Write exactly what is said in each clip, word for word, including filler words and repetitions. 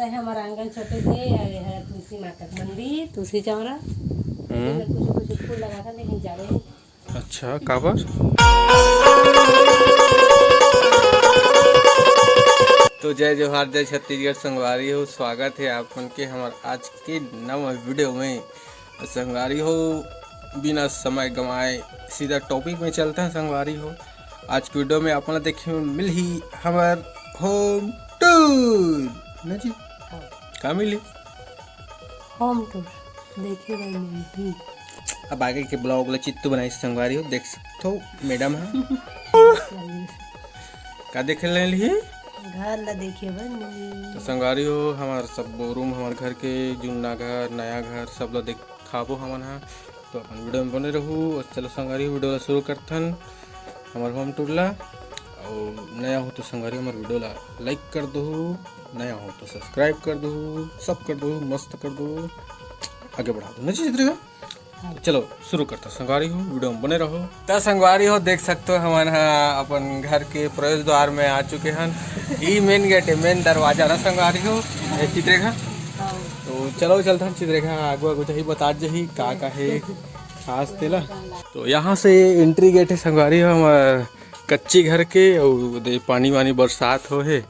हमारा आंगन छोटे से, ये है तुलसी माता का मंदिर, तुलसी चौरा। हम्म। इसमें कुछ कुछ फूल लगा था, लेकिन ज्यादा नहीं। अच्छा, काबर? तो जय जोहार, जय छत्तीसगढ़ संगवारी हो, स्वागत है आप मन के हमर आज के नवा वीडियो में। संगवारी हो, बिना समय गंवाए सीधा टॉपिक में चलते हैं संगवारी हो। आज के वीडियो में आप मन ला देखे मिलही हमर होम टूर, ना जी? हाँ। का मिली? होम टूर देखे बर मिलही। अब आगे के ब्लॉग ला चित्तू बनाई संगवारी हो, देख सकथो मैडम है। का देखे ले लिही? घर ला देखे बर मिलही। तो संगवारी हो, हमार सब रूम, हमार घर के जुन्ना घर, नया घर, सब ला देखाबो हमन हा। तो अपन वीडियो में बने रहू। और चलो संगवारी, वीडियो ला शुरू करथन हमर होम टूर ला। और नया हो तो संगवारी, हमर वीडियो ला लाइक कर दो, नया हो तो सब्सक्राइब कर दो, सब कर दो, मस्त कर दो, आगे बढ़ा दो, नहीं चित्रिका? हाँ। चलो शुरू करता संगवारी हो, वीडियो में बने रहो। त संगवारी हो, देख सकते हो हमन हा अपन घर के प्रवेश द्वार में आ चुके हन। ई मेन गेट है, मेन दरवाजा ना संगवारी हो, ये चित्रेखा। हाँ। तो चलो चलथन चित्रेखा, आगू आगू जही बतात जही का का है खास तेला। तो यहाँ से एंट्री गेट है संगवारी हो हमर कच्ची घर के, और दे पानी वानी बरसात हो है।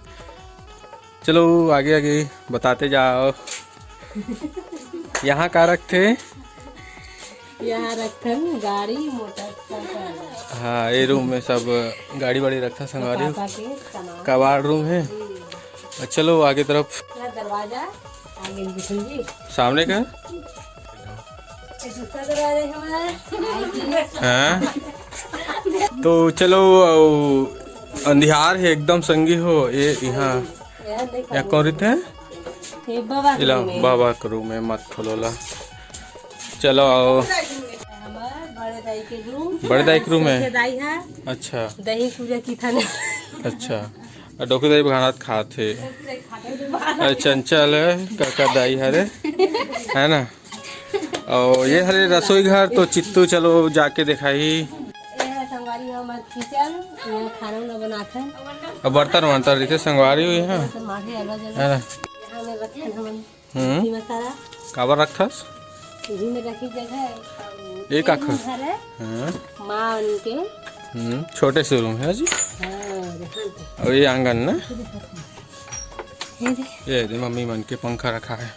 चलो आगे आगे बताते जाओ। यहाँ का रखथे? यहाँ रखथन गाड़ी, मोटरसाइकिल। हाँ, ये रूम में सब गाड़ी वाड़ी रखथन संगवारी। पापा के सामान। कबाड़ रूम है। हम्म। चलो आगे तरफ। पूरा दरवाजा आगे में बिठल जी। सामने का? ये दूसरा दरवाजा है हमारा। हाँ। तो चलो, अउ अंधियार है एकदम संगी हो। ये यहाँ, यहाँ कौन रहिथे? ये बाबा के इला रूम है। बाबा के रूम है, मत खोलो ला। चलो आओ। हमार बड़े दाई के रूम। बड़े दाई के रूम है? छोटे दाई है। अच्छा। दही पूजा की था ना। अच्छा। और डोकरी दाई बघानत खात है। डोकरी दाई खात है। अरे चंचल है, काका दाई हरे, है ना? और ये हरे रसोई घर, तो चित्तू चलो जाके दिखाई। ये है संगवारी हमर किचन, यहाँ खाना उना बनाथन। अब बर्तन वर्तन रहिथे संगवारी हो यहाँ, तो माढ़े अलग अलग। है ना? यहाँ में रखथन हमन हम्म। घी मसाला। काबर रखथस? घी में रखी जगह है। एक आखर। हरे हाँ। माँ उनके। हम्म, छोटे से रूम है जी। हाँ, यहाँ पे। और ये आंगन ना? ये दे। ये दे, मम्मी मन के पंखा रखा है।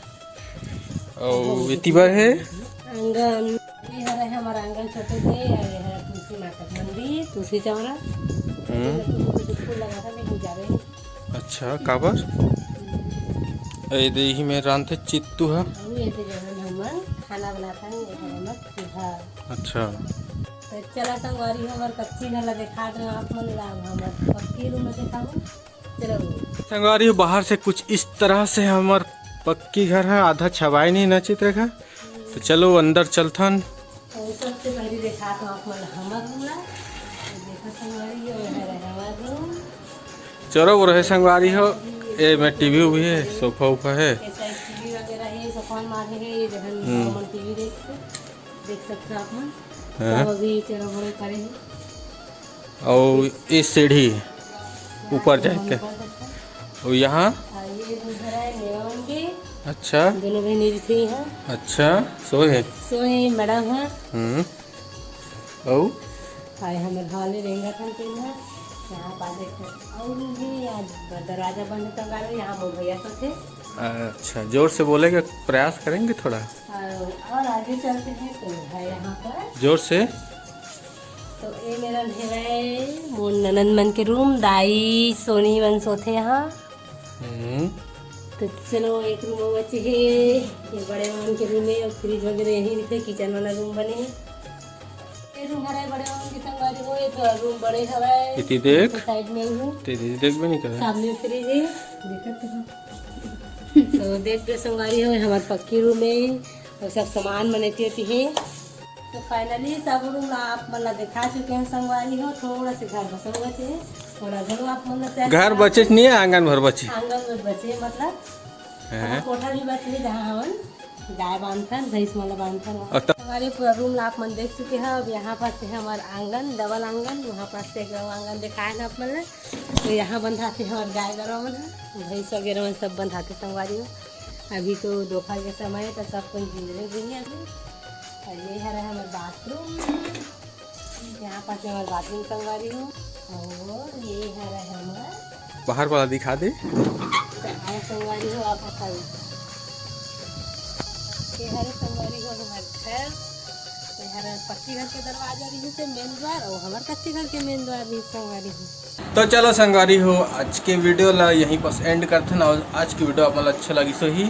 और ये तिबर है। आंगन, ये हरे हमारा आंगन छोटे से, ये है तुलसी माता का मंदिर, तुलसी चौरा। हम्म। इसमें कुछ कुछ फूल लगा था, लेकिन ज्यादा नहीं। अच्छा, काबर? ये दे ही में रांधथे चित्तू है। और ये दे जगह में हमन खाना बनाथन, ये है हमर चूल्हा। अच्छा। तो चला संगवारी हो, हमर कच्ची घर ला देखा दो आप मन ला, हमर पक्की रूम में देखाऊं। चलो। संगवारी हो, बाहर से कुछ इस तरह से हमर पक्की घर है, आधा छवाए नहीं ना चित्रेखा। तो चलो अंदर चलथन। तो सबसे पहले देखा तो आप मन हमर रूम ला। तो देखो संगवारी हो, ये है हमर रूम। चलो वो रहे संगवारी हो, ये में टीवी उवी है, सोफा उफा है। ऐसा टीवी वगैरह है, सोफा मारे है, ये जगह हम्म। हमन टीवी देखते। देख सकते हो आप मन। हाँ। सब अभी चलो बड़े पड़े हैं। और ये सीढ़ी ऊपर जाए के। ऊपर जाए के। और यहाँ? और ये रूम है मेवा मन के। अच्छा। दोनों बहनी जी थी यहाँ। अच्छा, सोए है? सोए मैडम है। हम्म। और? हाय, हमर हाले रेंगा थन के ना। यहाँ पास एक और रूम है, यहाँ दरवाजा बंद कर डालो, यहाँ मोर भैया सोते। अच्छा, जोर से बोले का प्रयास करेंगे थोड़ा। और, और आगे चलते हैं तो है यहाँ पर। जोर से। तो ये मेरा हवय मोर ननद मन के रूम, दाई सोनी मन सोथे यहाँ। हम्म। तो चलो एक रूम और बचे है, ये बड़े मन के रूम है और फ्रिज वगैरह यहीं रहिथे, किचन वाला रूम बने है। ये रूम हरे बड़े मन के संगवारी हो, ये तो रूम बड़े हवय। इति देख। साइड में ही हूँ। ते दीदी देख भी नहीं करे। सामने फ्रिज है, देखत हो। तो देख के संगवारी हो, हमार पक्की रूम है और सब सामान मन एती ओती है। तो finally सब रूम ला आप मन ला दिखा चुके हैं संगवारी हो। थोड़ा से घर बचल बचे, थोड़ा घरो आप मन ला share घर करा। बचे नहीं है, आंगन भर बचे। आंगन भर बचे मतलब हैं? कोठा भी बचे, जहाँ हमन गाय बांधथन, भैंस मन ला बांधथन। अच्छा। संगवारी पूरा रूम ला आप मन देख चुके हैं। अब यहाँ पास से हमर आंगन, डबल आंगन, वहाँ पास से एक आंगन दिखाए ना आप मन ला। तो यहाँ बंधाथे हमर गाय गरवा मन ह। भैंस वगैरह मन सब बंधाथे संगवारी हो। अभी तो दोपहर के समय है, तो सब कोई हिंजरे भी है अभी। और ये हरे हमर बाथरूम, यहाँ पास हमर बाथरूम संगवारी हो। और ये हरे हमर बाहर वाला दिखा दे। और संगवारी हो, आप बताओ, ये हरे संगवारी हो हमर घर। तो हर पक्की घर के दरवाजा रही से मेन द्वार, और हमर कच्चे घर के मेन द्वार रही संगवारी हो। तो चलो संगवारी हो, आज के वीडियो ला यहीं पर एंड करथन। और आज की वीडियो आप मन ला अच्छा लगी सो ही,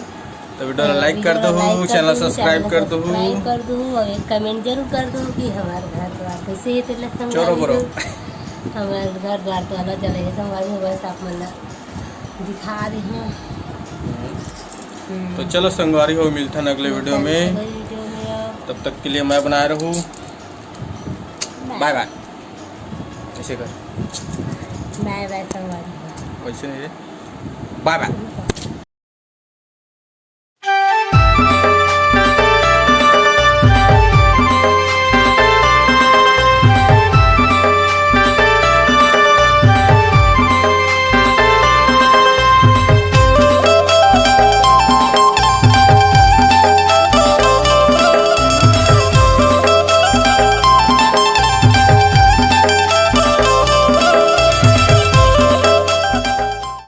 तो वीडियो ला हाँ, लाइक कर दो, चैनल सब्सक्राइब कर दो, सब्सक्राइब कर दो और एक कमेंट जरूर कर दो कि हमार घर द्वार कैसे है तेला संगवारी हो। हमार घर द्वार तो अलग चले है संगवारी हो, बस आप मन ला दिखा रही हूँ। तो चलो संगवारी हो, मिलथन अगले वीडियो में। अगले वीडियो में। तब तक के लिए मैं बनाए रहूँ। बाय बाय। ऐसे कर। बाय बाय संगवारी हो। वैसे नहीं रे। बाय बाय।